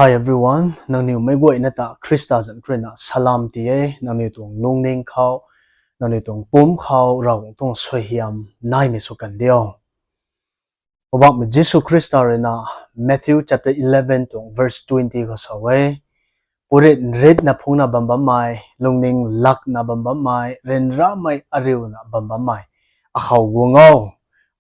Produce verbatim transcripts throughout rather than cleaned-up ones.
Hi everyone, nangniw meic guayna ta Khrista zanc khou ruina salam ti e. Nangniw tuang lungning khou, nangniw tuang pumc khou Ravguangc tuang suaihiam naimei sw kan diu. Poubauhmei Jisu Khrista ruina Matthew chapter eleven tuang verse twenty khou sa e, purit nritna phungna bam bammei, lungning lakna bam bammei, ryanramei ariuna bam bammei, akhou guang o.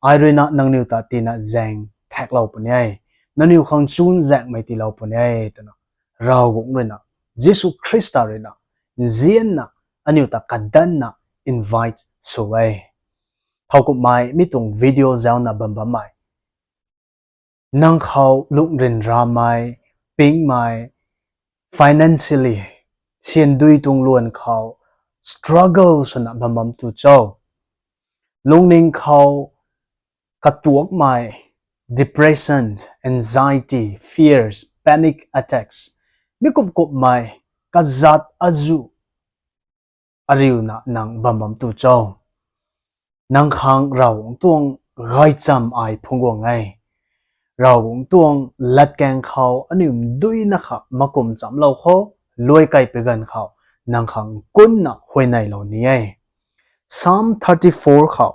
Ai ruina nangniw ta tina zaeng thaeklou puni e, nangniw khang chunzaenghmei tiilou puni e, twna Ravguangc ruina, Jisu Khrista ruina nzianna aniw ta kadanna invite sw e. Thowkumhmei mi tuang video zauna bam bammei, nang khou lungh ryanramei, pingmei, financially, syandui tuang luan khou struggle swna bam bam tu cho? Lungning khou katuakmei, depression, anxiety, fears, panic attacks, mi kum kumhmei kazat azuh ariuna nang bam bam tu cho? Nang khang Ravguangc tuang gaychamv ai phungc guang e. Ravguangc tuang latkaeng khou aniw mduina kha makum chamclou khou, luai kei pui ganv khou nang khang kunna huayneylou ni e. Psalm thirty-four khou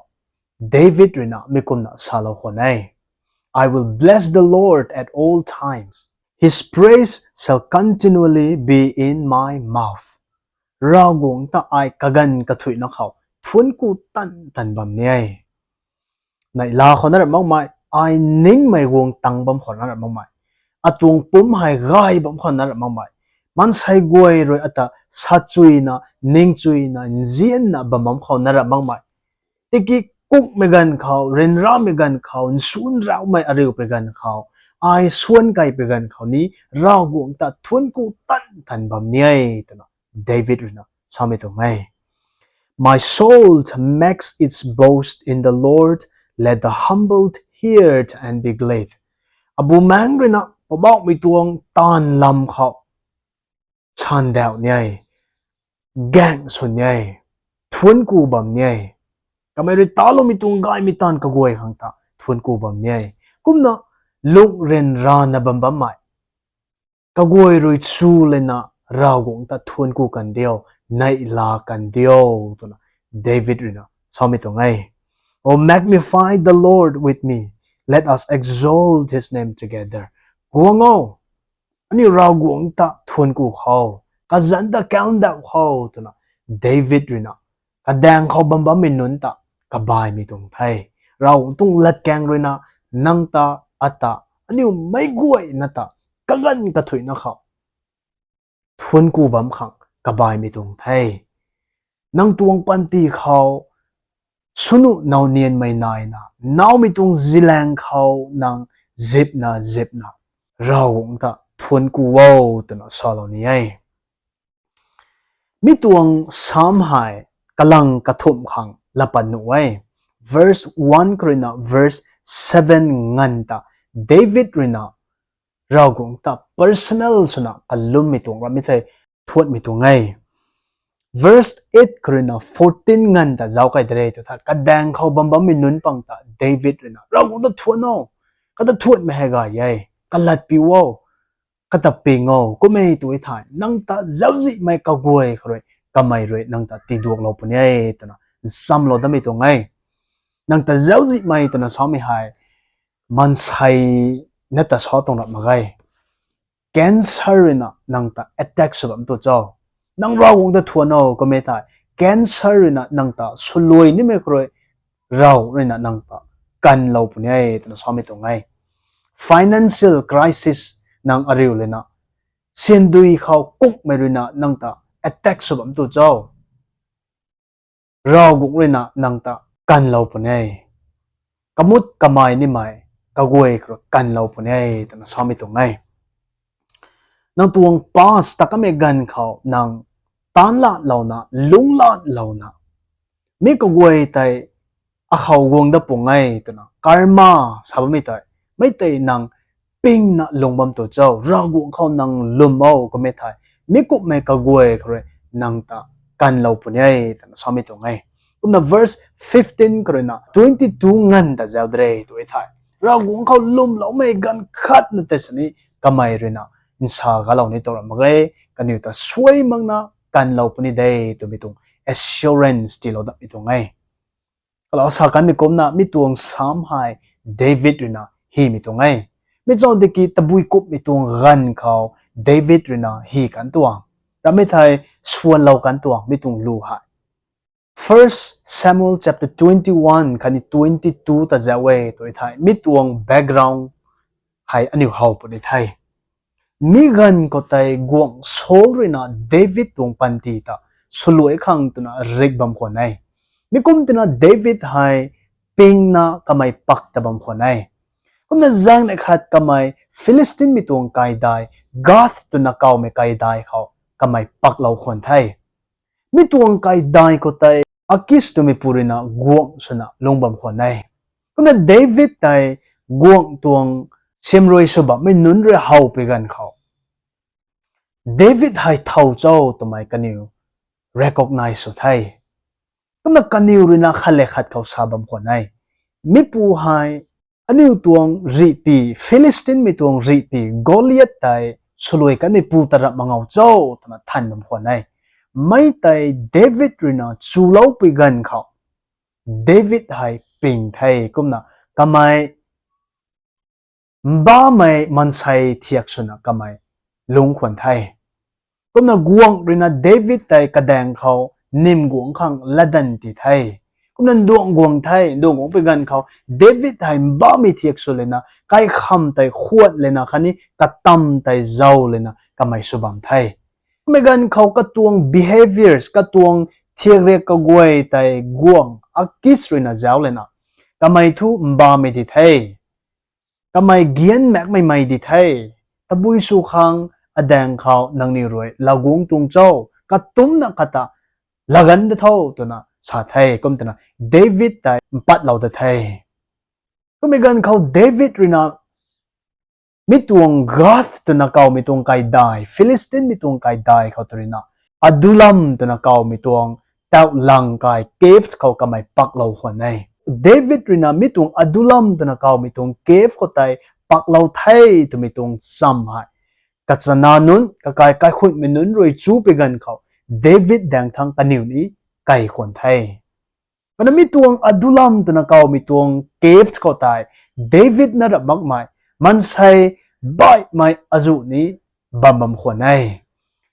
David ruina mi kumna salou khwan e, I will bless the Lord at all times. His praise shall continually be in my mouth. Ravguangc ta ai kaganv kathuicna khou thuanc ku tan tan bam ni e. Neihla khou na rap makmei, ai ningmei guang tang bam khou na rap makmei, atuang pumc hei gay bam khou na rap makmei, maansei guay rui ata sachuina, ningchuina, nzianna bam bam khou na rap makmei, tiki kukmei ganv khou, ryanramei ganv khou, nsunrauhmei ariu pui ganv khou, ai suan kei pui ganv khou ni Ravguangc ta thuanc ku tan tan bam ni e, twna David ruina samei tuang e. My soul makes its boast in the Lord, let the humble hear it and be glad. Abumaengc ruina Poubauhmei tuang taanv lam khou sandauh ni e, gaeng sw ni e, thuanc ku bam ni e. Kamei rui taloumei tuang gaymei taanv kaguay khang ta thuanc ku bam ni e. Kumna lungh ryanrana bam bammei, kaguay rui chu lana Ravguangc ta thuanc ku kan diu, neihla kan diu, twna David ruina samei tuang e. Oh, magnify the Lord with me, let us exalt his name together. Guang o, aniu Ravguangc ta thuanc ku khou, kazanc ta kaundauh khou, twna David ruina kadaeng khou bam bammei nunc ta kabaimei tuang the. Ravguangc tuang latkaeng ruina nang ta, ata, aniu meic guayna ta kaganv kathuicna khou thuanc ku bam khang kabaimei tuang the. Nang tuang panty khou swnu naw nianmei naina, nawmei tuang zilaeng khou nang zipna zipna Ravguangc ta thuanc ku o, twna salou ni e. Mi tuang Psalm hei kalang kathumh khang lapat nuh e. Verse one khou ruina verse seven nganv ta David ruina Ravguangc ta personal swna kalummei tuang rammei thei thuanmei tuang e. Verse eight khou ruina fourteen nganv ta zauc kai de re tw tha, kadaeng khou bam bammei nunc pang ta David ruina Ravguangc ta thuan o, kata thuanmei hei gay e, kalat piu o, kata ping o, kum e tw e thei, nang ta zauczihmei kaguay khou rui kamei rui nang ta tiduaklou puni e, twna nchamlou damei tuang e. Nang ta zauczihmei twna samei hei maansei na ta sa tuang rap mak ge. Cancer ruina nang ta attack sw bam tu cho? Nang Ravguangc ta thuan o, kum e thei, cancer ruina nang ta swluai nimei khou rui Rav ruina nang ta kanlou puni e, twna samei tuang e. Financial crisis nang ariu lana syandui khou kukmei ruina nang ta attack sw bam tu cho? Ravguangc ruina nang ta kanlou puni e. Kamut kamei nimei kaguay khou rui kanlou puni e, twna samei tuang e. Nang tuang past ta kamei ganv khou nang taanc latlouna, lungc latlouna, mi kaguay tei akhou guang dat pung e twna karma sa bammei tei, mi tei nang pingna lung bam tu cho? Ravguangc khou nang lwm o, kum e thei, mi kumhmei kaguay khou rui nang ta kanlou puni e, twna samei tuang e. Kumna verse fifteen khou ruina twenty-two nganv ta zauc de re tw e thei, Ravguangc khou lwmloumei ganv khatna tei sini kamei ruina nsa galou ni tou ra mak ge, kaniw ta suai makna kanlou puni de twmei tuang assurance tiilou datmei tuang e. Kalau sa kanmei kumna mi tuang Psalm hei David ruina hymei tuang e. Mi chau tiki tabui kumhmei tuang ganv khou David ruina hy kan tuang, ramei thei swanlou kan tuang mi tuang lu hei. First Samuel chapter twenty-one khatni twenty-two ta zauc e tw thei mi tuang background hei aniu how puni the. Mi ganv khou tei guangc Saul ruina David tuang panty ta swluai khang twna rik bam khwan e. Mi kum twna David hei pingna kamei pak ta bam khwan e. Kumna zaeng neih khat kamei Philistinemei tuang kaidai, Gath twna kawmei kaidai khou kamei paklou khwan the. Mi tuang kaidai khou tei Akis twmeipu ruina guangc swna lungc bam khwan e. Kumna David tei guangc tuang siamruai sw bammei nunc rui howpui ganv khou David hei thow cho twmei kaniw recognize sw the. Kumna kaniw ruina khat le khat khou sa bam khwan e. Mipu hei aniu tuang rihpy, Philistinemei tuang rihpy Goliath tei swluai kanmeipu ta rap mak ngou cho twna than bam khwan e. Mei tei David ruina chuloupui ganv khou David hei ping the. Kumna kamei mbamei maansei thiak swna kamei lungc khwan the. Kumna guangc ruina David tei kadaeng khou nym guangc khang latdanv ti the. Kumna nduangc guang the, nduangc guangpui ganv khou David hei mbamei thiak sw lana kaikham tei khwan lana khatni katam tei zau lana kamei sw bam the. Kummei ganv khou katuang behaviours, katuang thiakriak kaguay tei guangc Akis ruina zauc lana kamei thu mbamei di the. Kamei gian maekmei mei di the. Tabui sw khang adaeng khou nangniw rui laguangc tuang cho, katumcna kata laganv da tho twna sa the. Kum twna David tei mpatlou da the. Kummei ganv khou David ruina mi tuang Gath twna kawmei tuang kaidai, Philistinemei tuang kaidai khou tw ruina Adullam twna kawmei tuang tauh lang kai cave khou kamei paklou khwan e. David ruina mi tuang Adullam twna kawmei tuang cave khou tei paklou the twmei tuang cham hei kachana nunc, kakai kaikhunhmei nunc rui chupui ganv khou David daeng thang kaniw ni kai khwan the. Kumna mi tuang Adullam twna kawmei tuang cave khou tei David na rap makmei maansei baihmei azuh ni bam bam khwan e.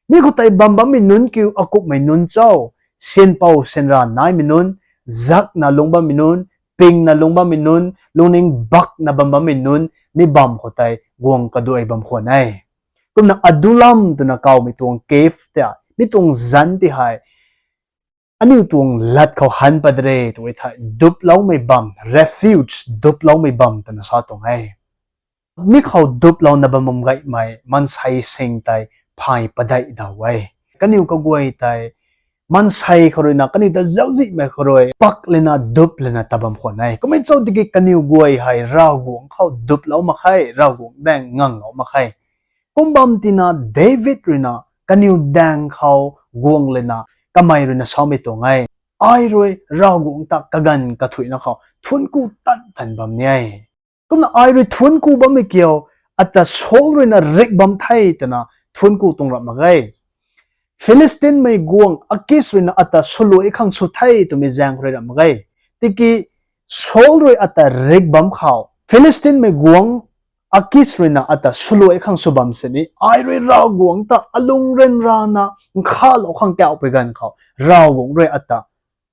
Mi khou tei bam bammei nunc kiu akumhmei nunc cho, syanpou syanra naimei nunc, zakna lungc bammei nunc, pingna lungc bammei nunc, lungning bakna bam bammei nunc, mi bam khou tei guang kaduai bam khwan e. Kumna Adullam twna kawmei tuang cave tei, mi tuang zanc ti hei aniu tuang lat khou han pat de re tw thei duploumei bam, refuge, duploumei bam twna sa tuang e. Mi khou duplouna bam bam gaymei maansei sing tei phay padeih daw e. Kaniw kaguay tei maansei khou ruina kaniw ta zauczihmei khou rui pak lana dup lana ta bam khwan e. Kummei chau tiki kaniw guay hei Ravguangc khou duplou mak khe, Ravguangc daeng nganglou mak khe. Kum bam tina David ruina kaniw daeng khou guang lana kamei ruina samei tuang e. Ai rui Ravguangc ta kaganv kathuicna khou thuancku tan tan bam ni e. Kumna ai rui thuancku bammei kiu, ata Saul ruina rik bam the twna thuancku tuang rap mak ge. Philistinemei guangc Akis ruina ata swluai khang sw the twmei zaeng khou rui rap mak ge. Tiki Saul rui ata rik bam khou Philistinemei guangc Akis ruina ata swluai khang sw bam sini ai rui Ravguangc ta alung ryanrana nkhavlou khang kauhpui ganv khou Ravguangc rui ata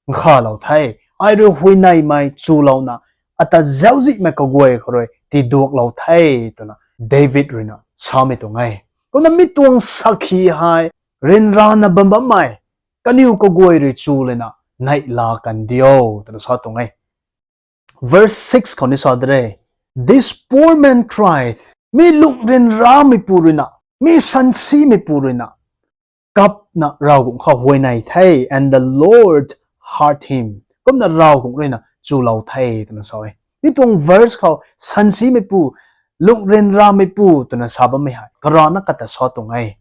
nkhavlou the. Ai rui huayneymei chulouna ata zauczihmei kaguay khou rui tiduaklou the twna David ruina samei tuang e. Kumna mi tuang sakhi hei ryanrana bam bammei kaniw kaguay rui chu lana neihla kan dio twna sa tuang e. Verse six khou ni sa de re, This poor man cried, mi lung ryanrameipu ruina, mi sansimeipu ruina kapna Ravguangc khou huayney the, and the Lord heard him. Kumna Ravguangc ruina chulou the twna sa e. Mi tuang verse khou sansimeipu, lung ryanrameipu twna sa bammei hei karana kata sa tuang e.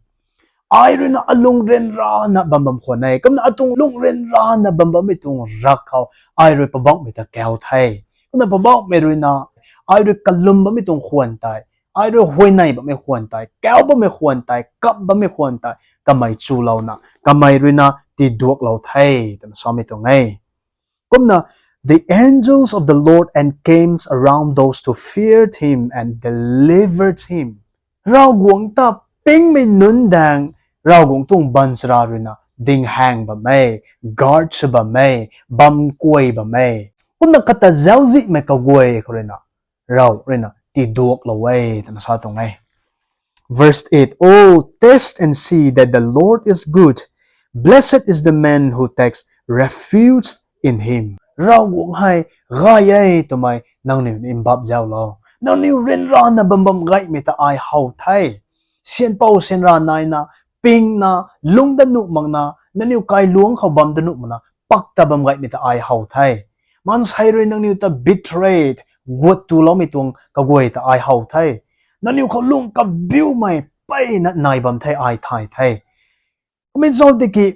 Ai ruina alung ryanrana bam bam khwan e. Kumna atuang lung ryanrana bam bammei tuang rak khou ai rui Poubauhmei ta kau the. Kumna Poubauhmei ruina ai rui kalum bammei tuang khwan tei ai rui huayney bammei khwan tei, kau bammei khwan tei, kap bammei khwan tei, kamei chulouna, kamei ruina tiduaklou the, twna samei tuang e. Kumna, the angels of the Lord encamped around those who feared him and delivered him. Ravguangc ta pingmei nunc daeng, Ravguangc tuang baanchara ruina dinghaeng bam e, guard sw bam e, bam kuay bam e. Kumna kata zauczihmei kaguay khou ruina, Rav ruina tiduaklou e, twna sa tuang e. Verse eight, Oh, taste and see that the Lord is good. Blessed is the man who takes refuge in him. Ravguangc hei gay e twmei nangniw ni mbap zauclou. Nangniw ryanrana bam bam gaymei ta ai how the. Syanpou syanra naina, pingna, lung dat nuh makna, nangniw kailuangc khou bam dat nuh makna, pak ta bam gaymei ta ai how the. Maansei rui nangniw ta betrayed, guat tuloumei tuang kaguay ta ai how the. Nangniw khou lung kabiumei mpeyna nai bam the ai thay the. Kumna zauc tiki,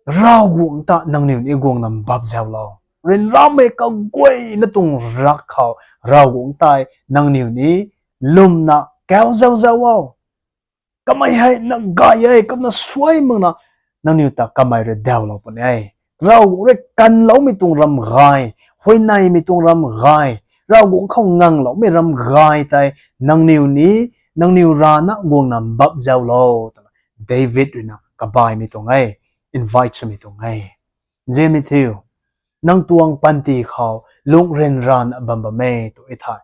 Ravguangc ta nangniw ni guangna mbap zauclou. Ryanramei kaguayna tuang rak khou, Ravguangc tei nangniw ni lwmna kau zauc zauc o. Kamei hei na gay e, kumna suai makna nangniw ta kamei rui dauhlou puni e. Ravguangc rui kanloumei tuang ram gay, huayneymei tuang ram gay, Ravguangc khou ngangloumei ram gay tei nangniw ni, nangniw rana guangna mbap zauclou, twna David ruina kabaymei tuang e, invite swmei tuang e. Nzianmei thiu, nang tuang panty khou lung ryanrana bam bam e tw e thei,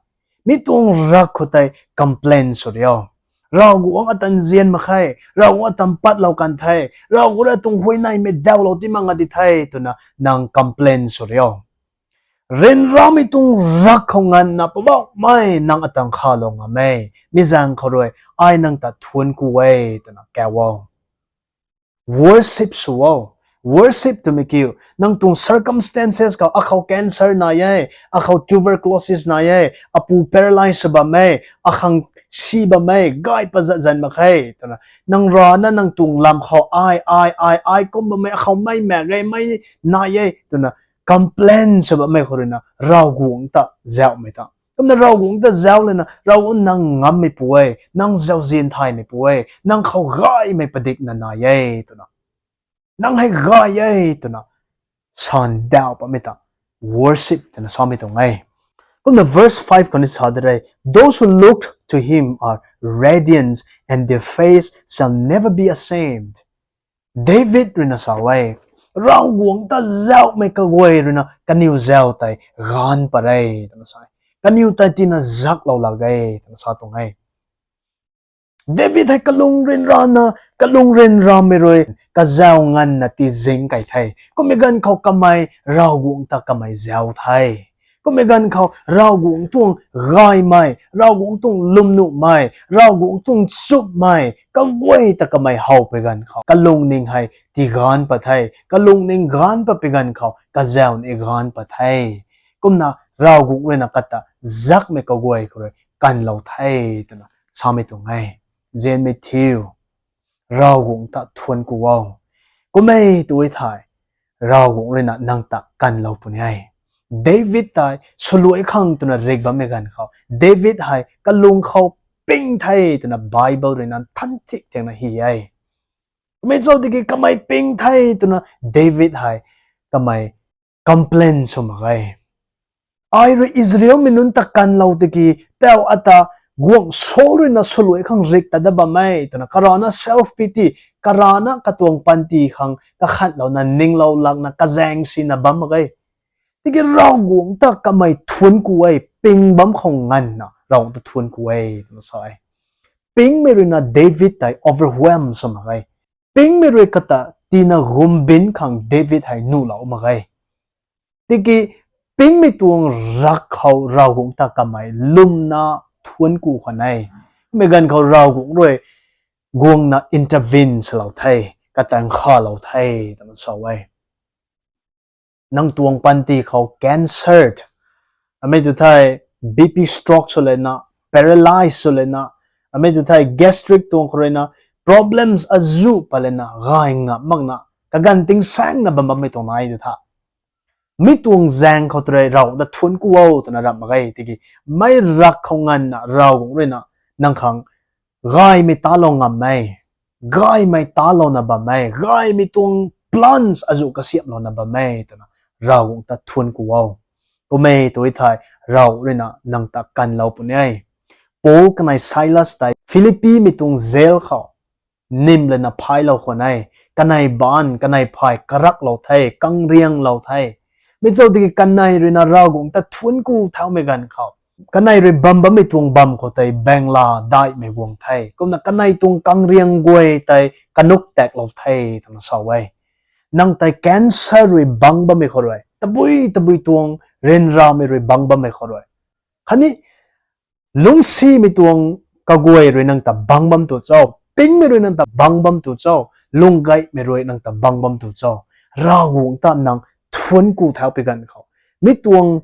mi tuang rak khou tei complain sw rio. Ravguangc ata nzian mak khe, Ravguangc ata mpatlou kan the, Ravguangc rui tuang huayneymei dauhlou ti mak nga di the, twna nang complain sw rio. Ryanramei tuang rak khou nganvna Poubauhmei nang ata nkhavlou ngam e, mi zaeng khou rui ai nang ta thuanc ku e, twna kau o. Worship sw o. Worship twmei kiu, nang tuang circumstances khou, akhou cancer nai e, akhou tuberculosis nai e, apu paralyze sw bam e, akhang si bam e, gay pazat zan mak khe, twna nang rana nang tuang lam khou ai, ai, ai, ai kum bam e, akhou mei maek e, mei nai e, twna complain sw bammei khou ruina Ravguangc ta zaucmei ta. Kumna Ravguangc ta zauc lana, Ravguangc nang ngammeipu e, nang zauzian thaymeipu e, nang khou gaymei padikna nai e, twna. Nang hei gay e, twna. San dauh pammei ta. Worship, twna samei tuang e. Kumna verse five khou ni sa de re, Those who look to him are radiant, and their face shall never be ashamed. David ruina sa e, Ravguangc ta zaucmei kaguay ruina kaniw zauc tei gaanc pat re, twna sa e. Kaniw tei tina zaklou lak e, twna sa tuang e. David hei kalung ryanrana, kalung ryanramei rui kazauc nganvna tizing key the. Kummei ganv khou kamei Ravguangc ta kamei zauc the. Kummei ganv khou Ravguangc tuang gaymei, Ravguangc tuang lwmnuhmei, Ravguangc tuang chupmei kaguay ta kamei how pui ganv khou, kalungning hei tigaanc pat the. Kalungning gaanc pat pui ganv khou kazauc ni gaanc pat the. Kumna Ravguangc ruina kata zakmei kaguay khou rui kanlou the, twna samei tuang e. Nzianmei thiu, Ravguangc ta thuanc ku o. Kum e tw e thei, Ravguangc ruina nang ta kanlou puni e. David tei swluai khang twna rik bammei ganv khou, David hei kalung khou ping the, twna Bible ruina nthan thik thengna hi e. Kummei zauc tiki kamei ping the, twna David hei kamei complain sw mak e. Ai rui Israelmei nunc ta kanlou tiki, tau ata guangc Saul ruina swluai khang rik ta dat bam e, twna karana self pity, karana katuang panty khang kakhanlouna ninglou lakna kazaeng sina bam mak e. Tiki Ravguangc ta kamei thuanc ku e, ping bam khou nganvna Ravguangc ta thuanc ku e, twna sa e. Pingmei ruina David tei overwhelm sw mak e. Pingmei rui kata tina gumbin khang David hei nuhlou mak e. Tiki pingmei tuang rak khou Ravguangc ta kamei lwmna thuanc ku khwan e. Kummei ganv khou Ravguangc rui guangna intervene swlou the, kata nkhavlou the, twna sa e. Nang tuang panty khou cancer, amei tu thei B P stroke sw lana, paralyze sw lana, amei tu thei gastric tuang khou ruina problems azuh pat lana, gay ngam makna, kaganv tingsaengna bam bammei tuang nai tu tha. Mi tuang zaeng khou tei Ravguangc ta thuanc ku o, twna ramh mak e. Tiki mei rak khou nganvna Ravguangc ruina Nang khang gaymei talou ngam e, gaymei talouna bam e, gaymei tuang plans azuh kasiamhlouna bam e twna Ravguangc ta thuanku o. Kum e tu thei Rav ruina nang ta kanlou puni e. Paul kanei Silas tei Philippimei tuang jail khou nim lana phaylou khwan e. Kanei baanv, kanei phay karaklou the, kangrianglou the. Mi chau tiki kanei ruina Ravguangc ta thuanku thaumei ganv khou, kanei rui bam bammei tuang bam khou tei bengla daihmei guang the. Kumna kanei tuang kangriang guay tei kanuk taklou the twna sa e. Nang tei cancer rui bang bammei khou rui, tabui tabui tuang ryanramei rui bang bammei khou rui, khatni lungcsimei tuang kaguay rui nang ta bang bam tu cho, pingmei rui nang ta bang bam tu cho, lunggaihmei rui nang ta bang bam tu cho, Ravguangc ta nang thuanku thau pi ganv khou, mi tuang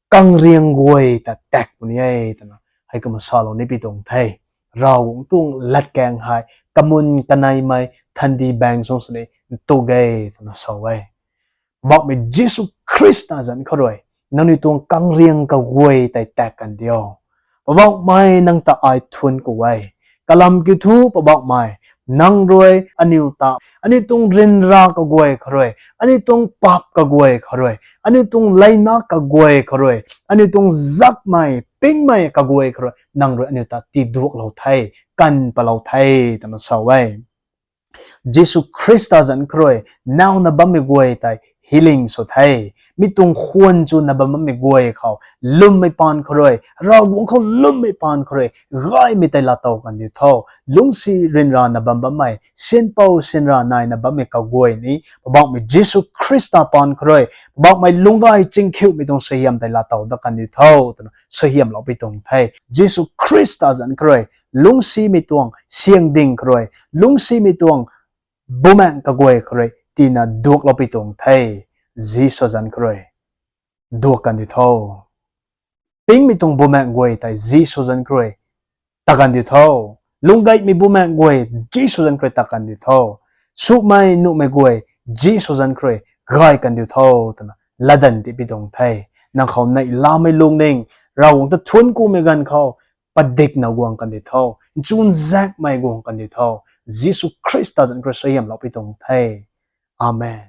kangriang guay ta tak puni e twna hei kumna salou ni pi tuang the. Ravguangc tuang latkaeng hei kamun kaneimei thandi baeng sung sini ntu ge twna sa e. Poubauhmei Jisu Khrista zanc khou rui nangniw tuang kangriang kaguay tei tak kan dio. Poubauhmei nang ta ai thuanku e. Kalam kiu thu Poubauhmei, nang rui aniu ta, aniu tuang ryanra kaguay khou rui, aniu tuang paap kaguay khou rui, aniu tuang leina kaguay khou rui, aniu tuang zakmei pingmei kaguay khou rui nang rui aniu ta tiduaklou the, kan palou the twna sa e. Jisu Khrista zanc khou rui nauna bammei guay tei healing sw the. Mi tuang khwan chuna bam bammei guay khou lwmmei paan khou rui, Ravguangc khou lwmmei paan khou rui gaymei tei laatow kan diu tho. Lungcsi ryanrana bam bammei, sinpou sinra naina bammei kaguay ni Poubauhmei Jisu Khrista paan khou rui Poubauhmei lunggay chingkhiumei tuang suaihiam tei laatow dat kan diu tho twna suaihiamlou pi tuang the. Jisu Khrista zanc khou rui lungcsimei tuang syang ding khou rui, lungcsimei tuang bumaengc kaguay khou rui tina duaklou pi tuang the. Jisu zanc khou rui duak kan diu tho. Pingmei tuang bumaengc guay tei Jisu zanc khou rui ta kan diu tho. Lunggaihmei bumaengc guay Jisu zanc khou rui ta kan diu tho. Sumei nuhmei guay Jisu zanc khou rui gay kan diu tho twna latdanv ti pi tuang the. Nang khou neihlamei lungning, Ravguangc ta thuankumei ganv khou padikna guang kan diu tho. Nchunzaekmei guang kan diu tho. Jisu Khrista zanc khou rui suaihiamlou pi tuang the. Amen.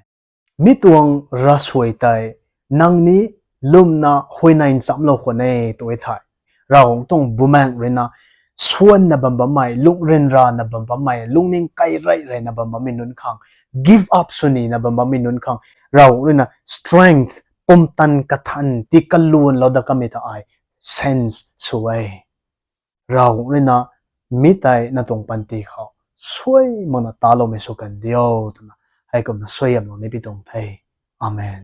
Mi tuang ravsuai tei nang ni lwmna huayney nchamlou khwan e tu e thei, Ravguangc tuang bumaengc ruina swanna bam bammei, lungh ryanrana bam bammei, lungning kairey reyna bam bammei nunc khang, give up sw nina bam bammei nunc khang Ravguangc ruina strength, pumtan kathan ti kaluanlou dat kamei ta ai sense sw e. Ravguangc ruina mi tei nang tuang panty khou suai makna taloumei sw kan dio twna hei kumna suaihiamlou ni pi tuang the. Amen.